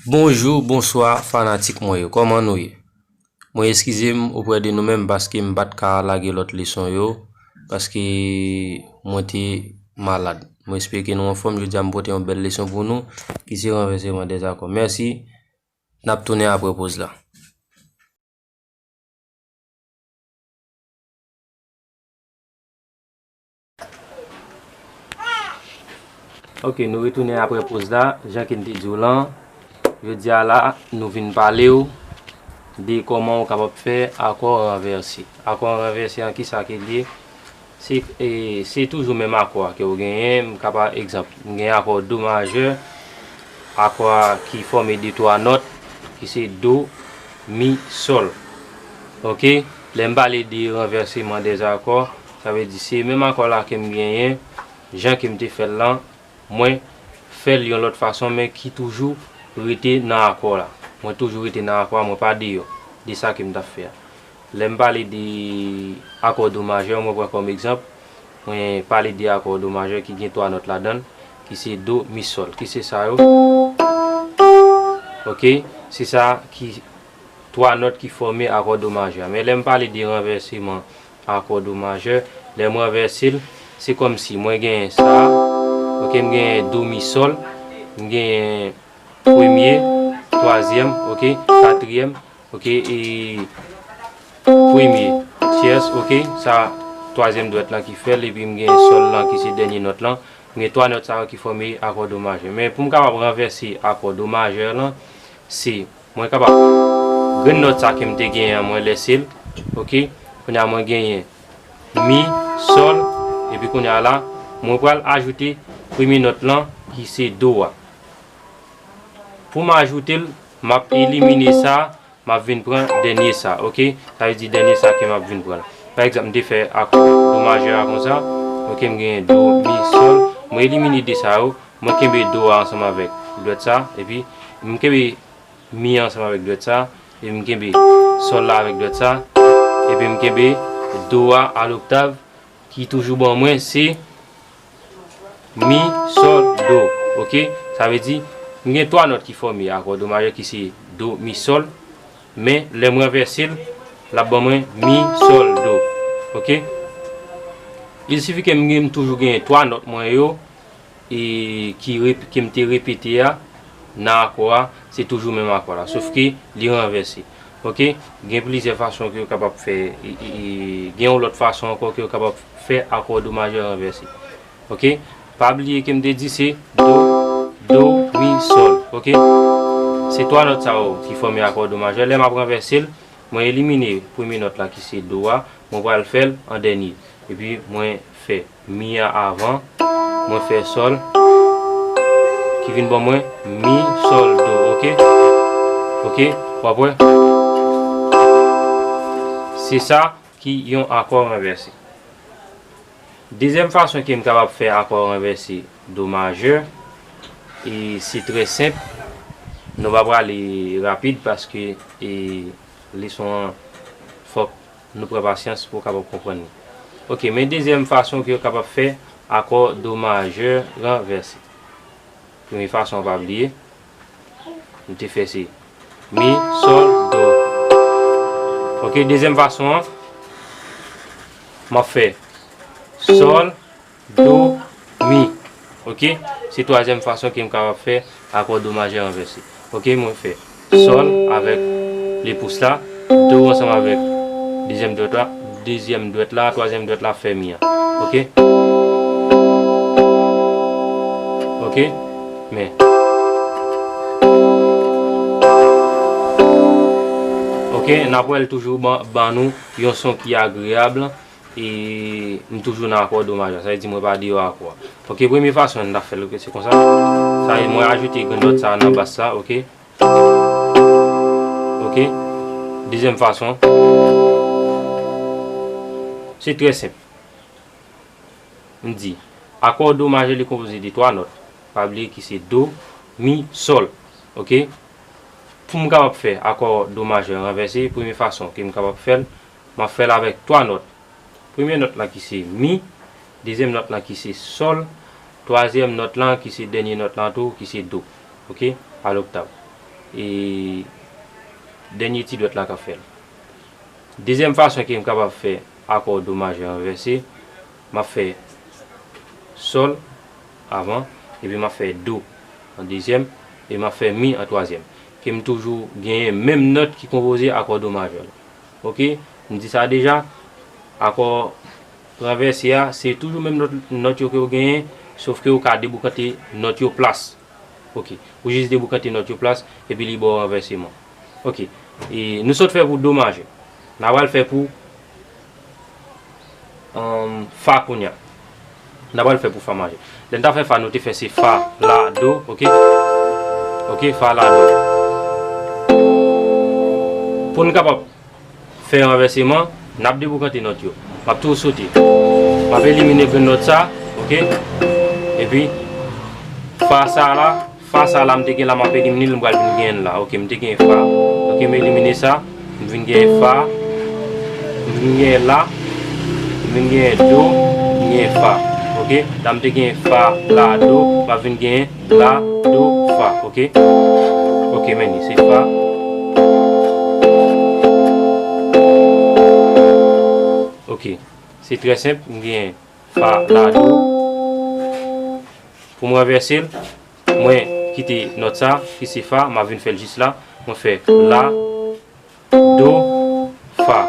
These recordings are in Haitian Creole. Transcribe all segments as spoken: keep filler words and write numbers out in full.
Bonjou, bonswa, fanatik mwen yo. Kòman nou ye? Mwen eskize m oprè de nou menm paske m pa t ka lage lòt leson yo, paske mwen te malad. Mwen espere ke nou anfòm. Jodi a m pote yon bèl leson pou nou, ki se ranvèseman dèzakò. Mèsi. N ap tounen apre poz la. Ok, nou retounen apre poz la. Jan ke n te di w lan, jodi a la, nou vin pale w de kòman w kapab fè akò ranvèse. Akò ranvèse an, kisa ke l ye? Se, e, se toujou menm akò a ke w genyen. M ka pa egzanp, m gen akò do majè, akò a ki fòme de twa nòt, ki se do, mi, sòl. Ok? Lè m pale de ranvèseman dèzakò, sa vle di se menm akò la ke m genyen, jan ke m te fè l lan, mwen fè l yon lòt fason, men ki toujou rete nan akò la. Mwen toujou rete nan akò a, mwen pa deyò de sa ke m t ap fè a. Lè m pale de akò do majè, mwen pran kòm egzanp, mwen pale de akò do majè ki gen twa nòt ladan l, ki se do, mi, sòl, ki se sa yo. Ok, se sa ki twa nòt ki fòme akò do majè. Men lè m pale de ranvèseman akò do majè, lè m ranvèse l, se kòmsi mwen genyen sa, ok, m genyen do, mi, sòl, m genyen premye, twazyèm, ok, katriyèm, ok, e premye, tyès, ok, sa twazyèm dwèt lan ki fè l, epi m gen sòl lan ki se dènye nòt lan. M gen twa nòt sa yo ki fòme akò do majè. Men pou m kapab ranvèse akò do majè lan, se mwen kapab, grenn nòt sa ke m te genyen an, mwen lèse l, ok, kounye a mwen genyen mi, sòl, epi kounye a la, mwen pral ajoute premye nòt lan ki se do a. Pou m ajoute l, m ap elimine sa, m ap vin pran dènye sa, ok? Sa vle di dènye sa ke m ap vin pran. Pa egzanp, m te fè akò do majè a konsa, ok, m genyen do, mi, sòl, mwen elimine de sa yo, mwen kenbe do a ansanm avèk dwèt sa, epi m kenbe mi an ansanm avèk dwèt sa, epi m kenbe sòl la avèk dwèt sa, epi m kenbe do a a loktav ki toujou ban mwen se mi, sòl, do. Ok? Sa vle di, m gen twa nòt ki fòme akò do majè ki se do, mi, sòl, men lè m ranvèse l, l ap ban mwen mi, sòl, do. Ok? Il sifi ke m gen, m toujou genyen twa nòt mwen yo, e ki rep-, ke m te repete a nan akò a, se toujou menm akò la, sof ke li ranvèse. Ok? Gen plizyè fason ke yo kapab fè, e, e, e, gen yon lòt fason ankò ke yo kapab fè akò do majè ranvèse. Ok? Pa bliye ke m te di se do, do, mi, sòl. Ok? Se twa nòt sa yo ki fòme akò do majè. Lè m ap ranvèse l, mwen elimine premye nòt la ki se do a, mwen pral fè l an dènye. Epi mwen fè mi a avan, mwen fè sòl, ki vin ban mwen mi, sòl, do, ok? Ok, w ap wè? Se sa ki yon akò ranvèse. Dezyèm fason ke m kapab fè akò ranvèse do majè, e se trè senp. Nou pa prale rapid paske, e, leson an fòk nou pran pasyans pou w kapab konprann li. Ok, men dezyèm fason ke yo kapab fè akò do majè ranvèse. Premye fason an, pa bliye, m te fè se mi, sòl, do. Ok, dezyèm fason an, m ap fè sòl, do, mi. Ok? Se twazyèm fason ke m kapab fè akò do majè ranvèse. Ok? Mwen fè sòl avèk lepous la, do ansanm avèk dezyèm dwèt la, dezyèm dwèt la, twazyèm dwèt la fè mi a. Ok? Ok? Men. Ok, n ap wè l toujou ban, ban nou yon son ki agreyab. E m toujou nan akò do majè. Sa vle di mwen pa deyò akò a. Ok, premye fason n ta fè l, ok, se konsa. Sa vle mwen ajoute grenn nòt sa nan bas la, ok. Ok. Dezyèm fason. Se trè senp. M di, akò do majè li konpoze de twa nòt. Pa bliye ki se do, mi, sòl. Ok. Pou m kapab fè akò do majè ranvèse, premye fason ke m kapab fè l, m ap fè l avèk twa nòt. Premye nòt lan ki se mi, dezyèm nòt lan ki se sòl, twazyèm nòt lan ki se dènye nòt lan tou ki se do. Ok? A loktav. e dènye ti dwèt la k ap fè l. Dezyèm fason ke m kapab fè akò do majè ranvèse, m ap fè sòl avan, epi m ap fè do an dezyèm, e m ap fè mi an twazyèm. Ke m toujou genyen menm nòt ki konpoze akò do majè la. Oke, m di sa deja, akò ranvèse a, se toujou menm nòt, nòt yo ke w genyen, sof ke w ka deboukante nòt yo plas. Oke, ou jis deboukante nòt yo plas, epi li ba w ranvèseman. Oke, e nou sot fè pou do majè. N a pral fè pou, um, fa kounye a. N a pral fè pou fa majè. Lè n ta fè fa, nou te fè se fa, la, do, oke? Oke, fa, la, do. Pou n kapab fè ranvèseman, n ap deboukante nòt yo. M ap tou sote. M ap elimine grenn nòt sa, oke? Epi, fa sa la, fa sa la m te gen la, m ap elimine l, m pral vin gen la. Oke, m te gen fa. Oke, m elimine sa, m vin gen fa. M vin gen la, m vin gen do, m gen fa. Oke, la m te gen fa, la, do, m ap vin gen la, do, fa, oke? Oke, men li, se fa. Oke, se trè senp, m gen fa, la, do. Pou m ranvèse l, mwen kite nòt sa, ki se fa, m ap vin fè l jis la. Mwen fè la, do, fa.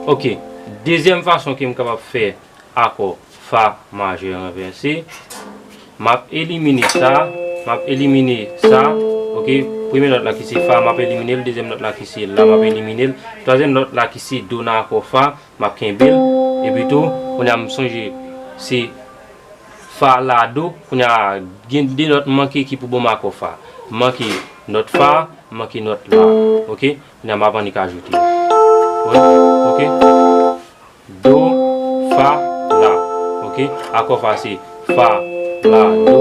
Oke, dezyèm fason ke m kapab fè akò fa majè ranvèse. M ap elimine sa, m ap elimine sa. Oke, premye nòt la ki se fa, m ap elimine l. Dezyèm nòt la ki se la, m ap elimine l. Twazyèm nòt la ki se do nan akò fa, m ap kenbe l. Epi tou, kounye a m sonje se fa, la, do. Kounye a gen de nòt manke ki pou ban m akò fa. M manke nòt fa, m manke nòt la. Oke, kounye a m ap annik ajoute. Wi, oke. Do, fa, la. Oke? Akò fa se fa, la, do.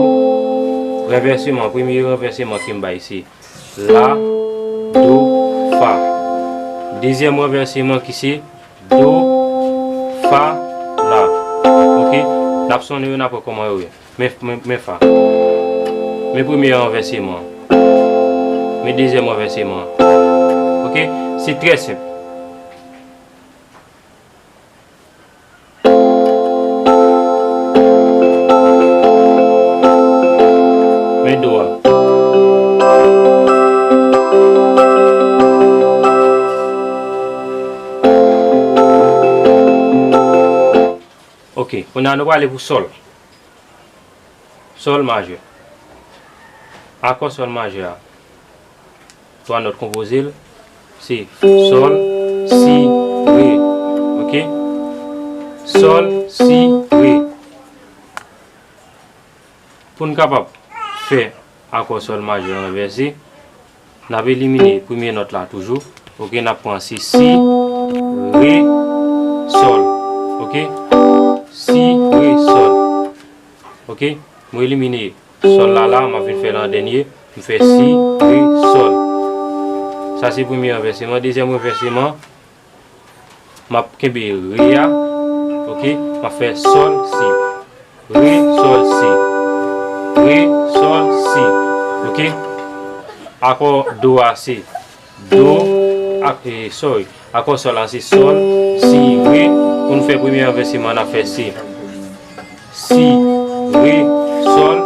Ranvèseman, premye ranvèseman ke m bay se la, do, fa. Dezyèm ranvèseman ki se do, fa, la. Oke? N ap sonnen yo, n ap wè kòman yo ye. Men, men, men fa. Men premye ranvèseman. Men dezyèm ranvèseman. Oke? Se trè senp. Men do a. Oke, kounye a nou prale pou sòl. Sòl majè. Akò sòl majè a. Twa nòt konpoze l. Se sòl, si, re. Oke? Sòl, si, re. Pou n kapab fè akò sòl majè ranvèse, n ap elimine premye nòt la toujou. Oke, n ap pran se si, re, sòl. Oke? Si, re, sòl. Oke? Mwen elimine sòl la la, m ap vin fè l an dènye. M fè si, re, sòl. Sa se premye ranvèseman. Dezyèm ranvèseman, m ap kenbe re a. Oke? M ap fè sòl, si. Re, sòl, si. Re, sòl, si. Oke? Akò do a se do ak, e, sorry. Akò sòl la se sòl, si, re. Pou n fè premye ranvèseman, n ap fè se si, re, sòl.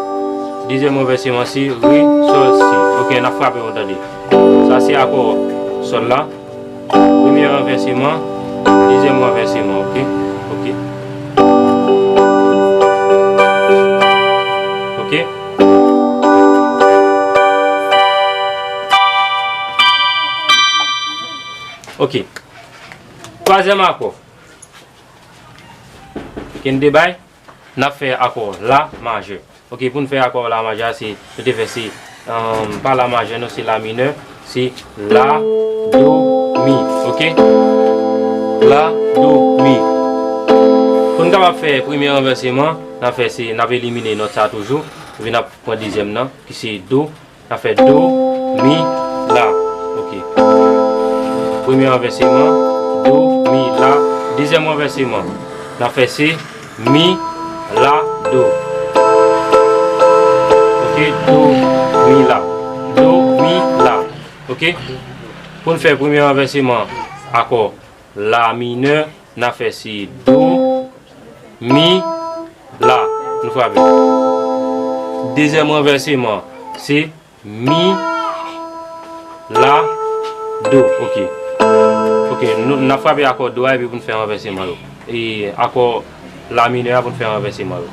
Dezyèm ranvèseman se re, sòl, si. Oke, n ap frape yon tande. Sa se akò sòl la. Premye ranvèseman, dezyèm ranvèseman, oke? Oke. Oke. Oke. Twazyèm akò. Ke n te bay, n ap fè akò la majè. Oke, pou n fè akò la majè a, se, nou te fè se, um, pa la majè, non, se la minè, se la, do, mi. Oke? La, do, mi. Pou n kapab fè premye ranvèseman, n ap fè se, n ap elimine nòt sa toujou, epi n ap pran dezyèm nan, ki se do. N ap fè do, mi, la. Oke. Premye ranvèseman, do, mi, la. Dezyèm ranvèseman, n ap fè se mi, la, do. Oke, do, mi, la. Do, mi, la. Oke? Pou n fè premye ranvèseman akò la minè, n a fè se do, mi, la. Nou frape. Dezyèm ranvèseman, se mi, la, do. Oke. Oke, nou, n ap frape akò do a epi pou n fè ranvèseman yo. E akò la minè a pou n fè ranvèseman yo.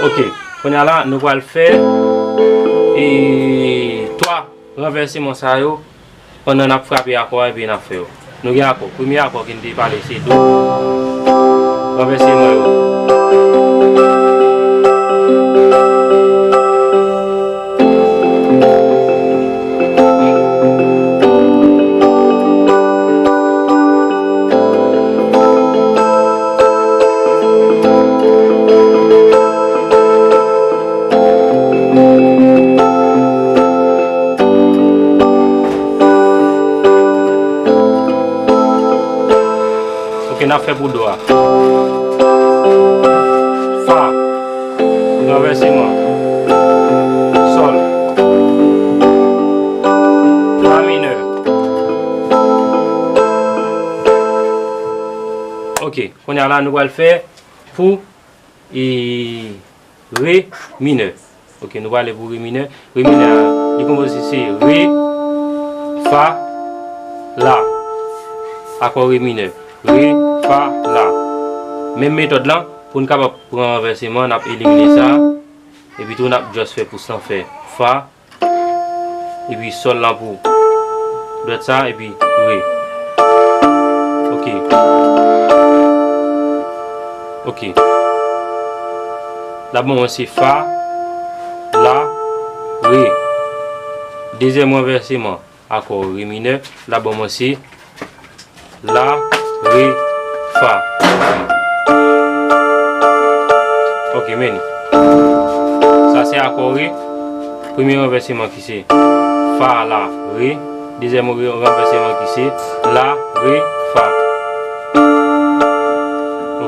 Oke. Kounye a la, nou pral fè, e, twa ranvèseman sa yo pandan n ap frape akò a epi n ap fè yo. Nou gen akò. Premye akò ke n te pale, se do. Ranvèseman yo. Oke, n ap fè pou do a. Fa. Ranvèseman. Sòl. La minè. Oke, kounye a la, nou pral fè pou e re minè. Oke, nou prale pou re minè. Re minè a, li konpoze se re, fa, la. Akò re minè. Re, fa, la. Menm metòd lan, pou n kapab pran ranvèseman, n ap elimine sa. Epi tou, n ap just fè pou san fè fa. Epi sòl lan pou dwèt sa, epi re. Oke. Oke. L ap ban mwen se fa, la, re. Dezyèm ranvèseman akò re minè, l ap ban mwen se la, re, fa. Oke, men li. Sa se akò re. Premye ranvèseman ki se fa, la, re. Dezyèm re-, ranvèseman ki se la, re, fa.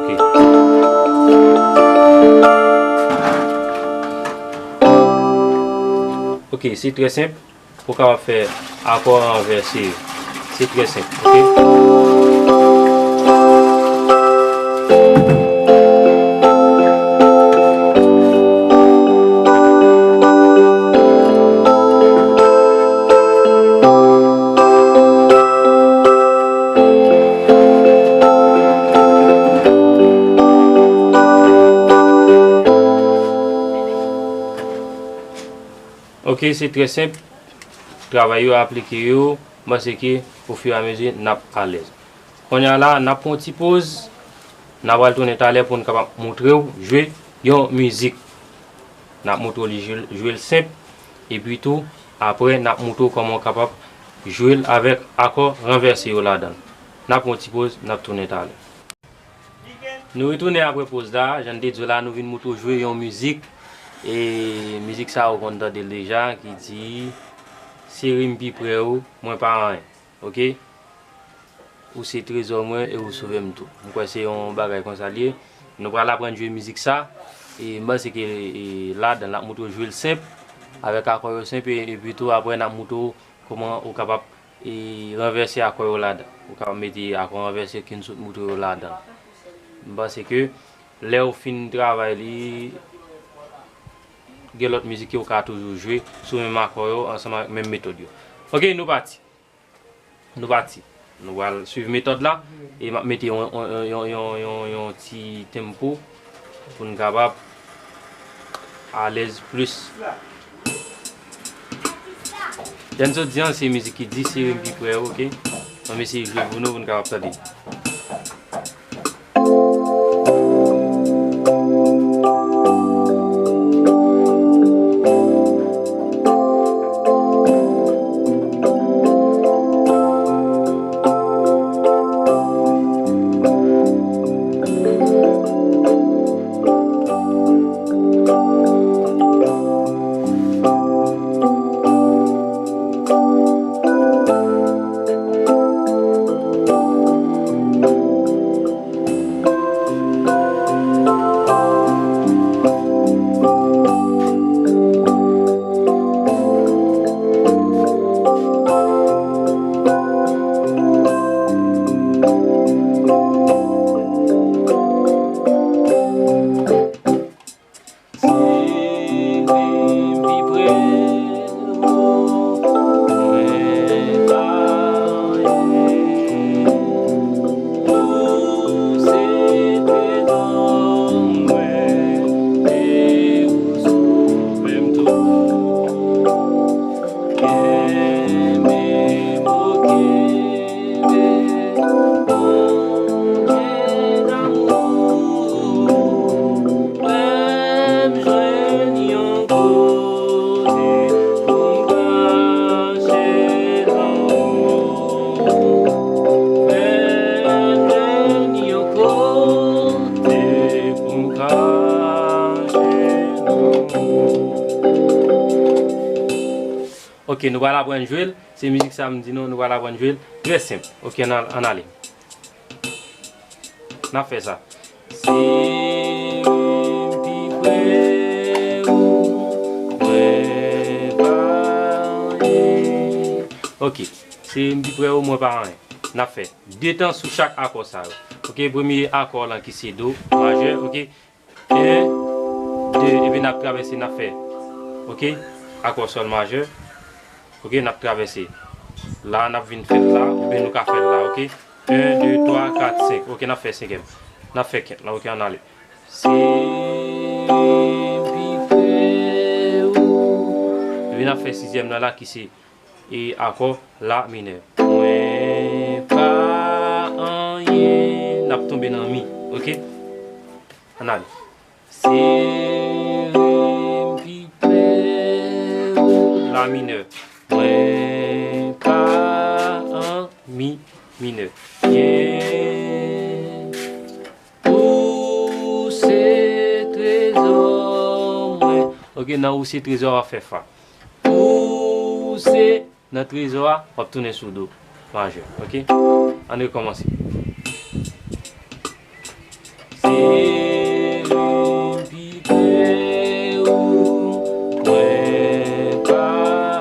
Oke. Oke, se trè senp. Pou w kapab fè akò ranvèse yo. Se trè senp, oke? Oke, se trè senp. Travay yo, aplike yo, m panse ke ofiramezu n ap alèz. Kounye a la, n ap pran yon ti poz, n a pral tounen talè pou n kapab montre w jwe yon mizik. N ap montre w li jwe, jwe l senp, epi tou, apre, n ap montre w kòman w kapab jwe l avèk akò ranvèse yo ladan l. N ap pran yon ti poz, n ap tounen talè. Nou retounen apre poz la, jan n te di w la, nou vin montre w jwe yon mizik. E mizik sa ou konn tande l deja, ki di, sere m pi pre ou, mwen pa anyen. Oke? Ou se trezò mwen e ou sove m tou. M kwè se yon bagay konsa l ye. Nou pral aprann jwe mizik sa. E m panse ke, e, ladan l ap montre w jwe l senp, avèk akò yo senp, e, epi tou apre n ap montre w kòman ou kapab e ranvèse akò yo ladan. Ou kapab mete akò ranvèse ke n sot montre yo ladan. M panse ke lè w fin travay li, gen lòt mizik ke w ka toujou jwe sou menm akò yo ansanm avèk menm metòd yo. Oke, nou pati. Nou pati. Nou pral swiv metòd la e m ap mete yon, yon, yon ti tempo pou n kapab alèz plis. Jan n sot di an, se mizik ki di sere m pi pre ou, oke? Ann eseye jwe l pou nou, pou n kapab tande. Kenbe m, kenbe m, Bondye damou, fè m jwenn yon kote pou m kache lanmou. Fè m jwenn yon kote pou m kache lanmou. Ok, nou pral aprann jwe l. Se mizik sa m di nou, nou pral aprann jwe l. Trè senp. Ok, ann al-, ann ale. N ap fè sa. Si m pi pre ou, mwen pa anyen. Ok, si m pi pre ou, mwen pa anyen. N ap fè de tan sou chak akò sa yo. Ok, premye akò lan ki se do majè, ok. En, de, epi n ap travèse, n ap fè. Ok, akò sòl majè. Ok, n ap travèse. La, n ap vin fè l la, oubyen nou ka fè l la, ok. En, de, twa, kat, senk. Ok, n ap fè senkyèm. N ap fè kèt la, ok, ann ale. Si m pi pre ou. Epi n ap fè sizyèm nan la ki se e akò la minè. Mwen pa anyen. N ap tonbe nan mi, ok. Ann ale. Sere m pi pre ou. La minè. Mwen pa an mi minè. Yen. Ou se trezò mwen. Ok, nan ou se trezò a fè fa. Ou se nan trezò a, w ap tounen sou do majè. Ok? Ann rekòmanse. Sere m pi pre ou, mwen pa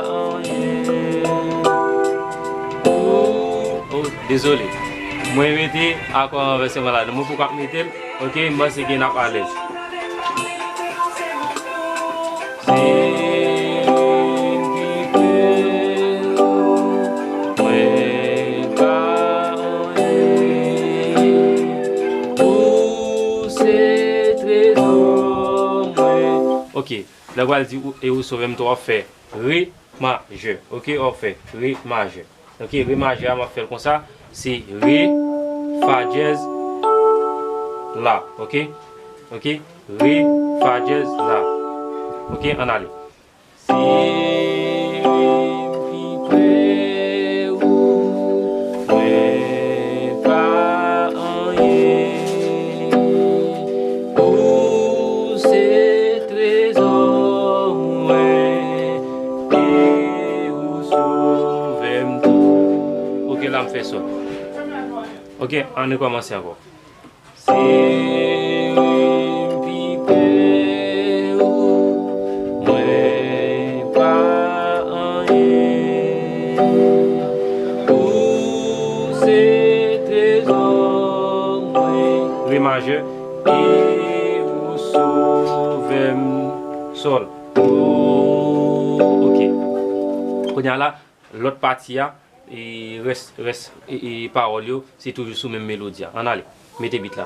anyen. Ou, oh, dezole. Mwen mete akò ranvèseman ladan. Mwen poko ap mete l. Ok, m panse ke n ap alèz. Se ou ki fè mwen pa anyen. Ou se trezò mwen. Ok, lè w pral di ou, e ou sove m tou, w ap fè re majè. Ok, w ap fè re majè. Ok, re majè a, m ap fè l konsa. Se re, fa dyèz, la. Ok? Ok? Re, fa dyèz, la. Ok, ann ale. Si m pi pre ou, mwen pa anyen. Ou se trezò mwen, e ou sove m tou. Ok, la m fè sòl. Ok, ann rekòmanse ankò. Se ou m pi pre ou, mwen pa anyen. Ou se trezò mwen. Re majè. E ou sove m. Sòl. Ok. Kounye a la, lòt pati a, e rès, rès, e, e pawòl yo, se toujou sou menm melodi a. Ann ale, mete beat la.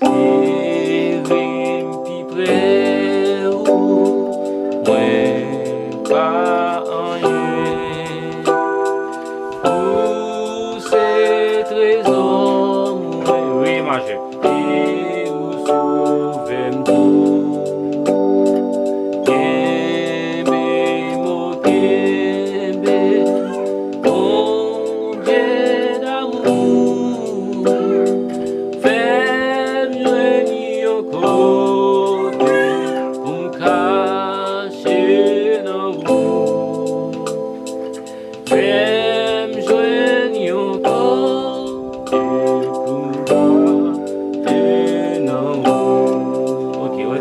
Sere m pi pre ou, mwen pa anyen. Ou se trezò mwen. Re majè. E ou sove m tou. Kenbe m, o kenbe m, Bondye damou. Fè m jwenn yon kote pou m kache nan ou. Fè m jwenn yon kote pou m rete nan ou. Ok, wi.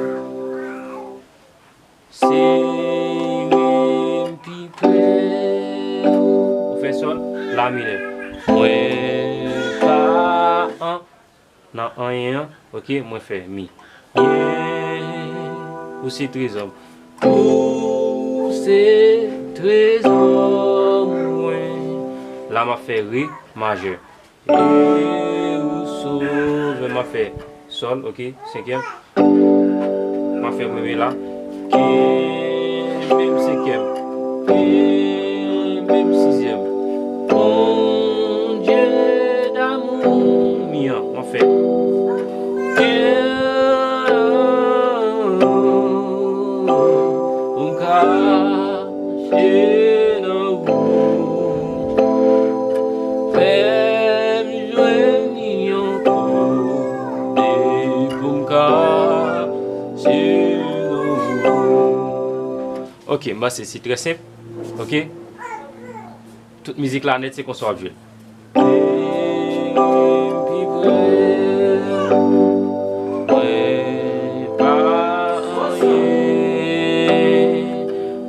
Sere m pi pre ou. Ou fè sòl, la minè. Mwen pa an nan anyen an, ok, mwen fè mi. Yen, ou se trezò m. Ou se trezò mwen. La m ap fè re majè. E ou sove m, m ap fè sòl, ok, senkyèm. M ap fè premye la. Ke menm senkyèm, e menm sizyèm. Mon Dieu d'amour, mi an, m ap fè. Pou m kache nan ou. Fè m jwenn yon kote pou m kache nan ou. Ok, m panse se trè senp. Ok? Tout mizik la nèt, se konsa w ap jwe l. Vin pi pre, mwen pa anyen.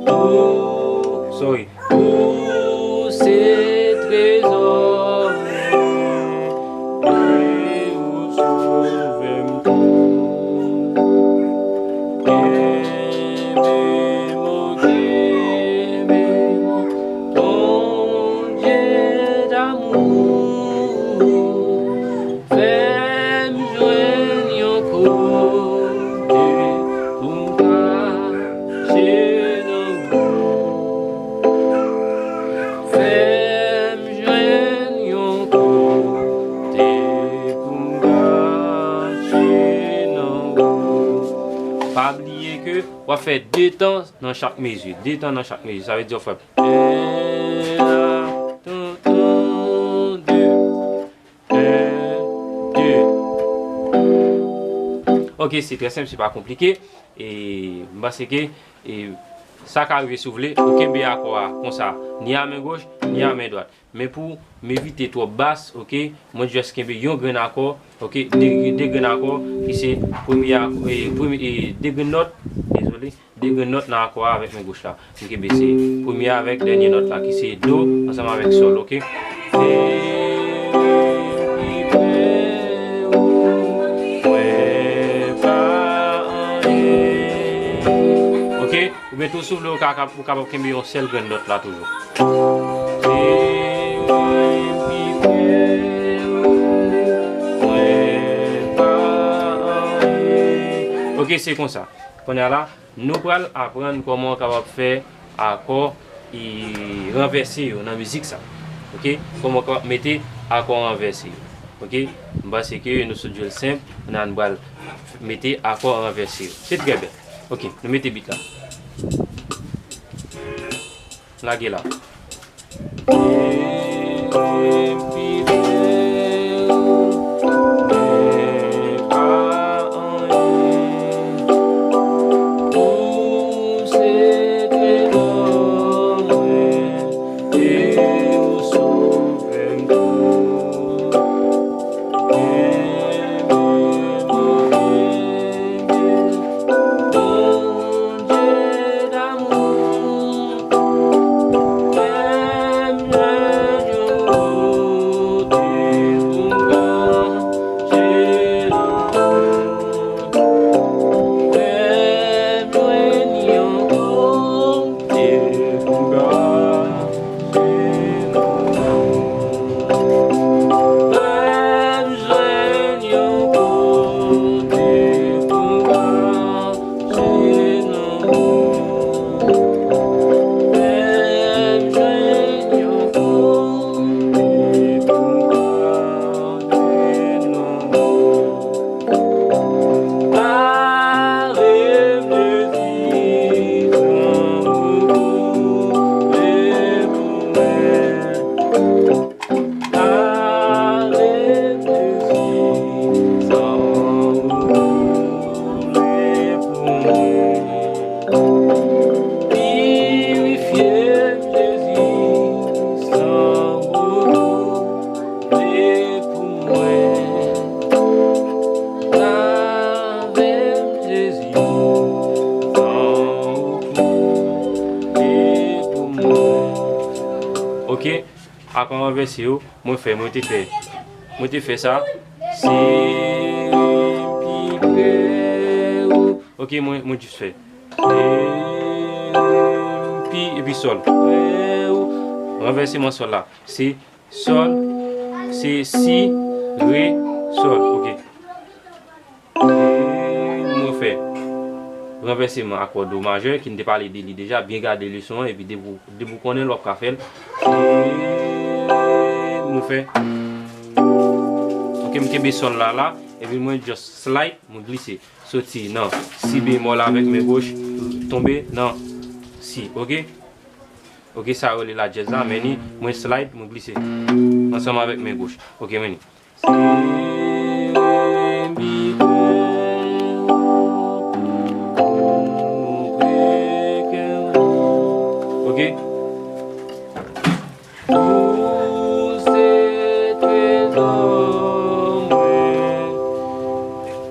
Ou, sorry. Ou se trezò mwen, e ou sove m tou. Kenbe m, kenbe m, Bondye damou. Fè m jwenn yon kote pou m kache nan ou. Fè m jwenn yon kote pou m kache nan ou. Pa bliye ke w ap fè de tan nan chak mezi. De tan nan chak mezi. Sa vle di w fè. Yen, de. Yen, de. Ok, se trè senp, se pa konplike. E m panse ke e, sa ka rive si w vle, ou kenbe akò a konsa, ni a men goch, ni a men dwat. Men pou m evite twòp bas, ok, mwen jis kenbe yon grenn akò, ok, de, de grenn akò, ki se premye akò, e, premye, e, de grenn nòt, dezole, de grenn nòt nan akò a avèk men goch la. M kenbe se premye avèk dènye nòt la, ki se do ansanm avèk sòl, ok? Ok? Oubyen tou, si w vle, ou ka, ou kapab kenbe yon sèl grenn nòt la toujou. Ok, se konsa. Kounye a la, nou pral aprann kòman w kapab fè akò e ranvèse yo nan mizik sa. Ok? Kòman w kapab mete akò ranvèse yo. Ok? M panse ke nou sot jwe l senp, kounye a nou pral mete akò ranvèse yo. Se trè bèl. Ok, nou mete beat la. Lage la. Ok, akò ranvèse yo, mwen fè, mwen te fè, mwen te fè sa. Se pi pre ou. Ok, mwen, mwen jis fè. Pi, epi sòl. Ranvèseman sòl la. Se sòl, se si, re, sòl. Ok. Mwen fè. ranvèseman akò do majè, ki n te pale de li deja, byen gade leson an, epi depi w, depi w konnen l, w ap ka fè l. E nou fè. Ok, m kenbe sòl la la, epi mwen just slide, mwen glise. Soti nan si bemòl avèk men goch, tonbe nan si, ok? Ok, sa yo rele la djèz la, men ni, mwen slide, mwen glise. Ansanm avèk men goch. Ok, men ni. Ok.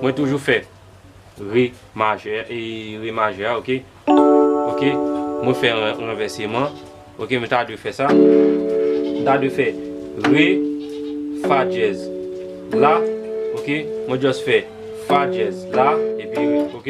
Mwen toujou fè re majè, e re majè a, ok? Ok? Mwen fè ran-, ranvèseman. Ok, mwen ta dwe fè sa. Mwen ta dwe fè re, fa djèz la. Ok? Mwen just fè fa djèz la, epi re, ok?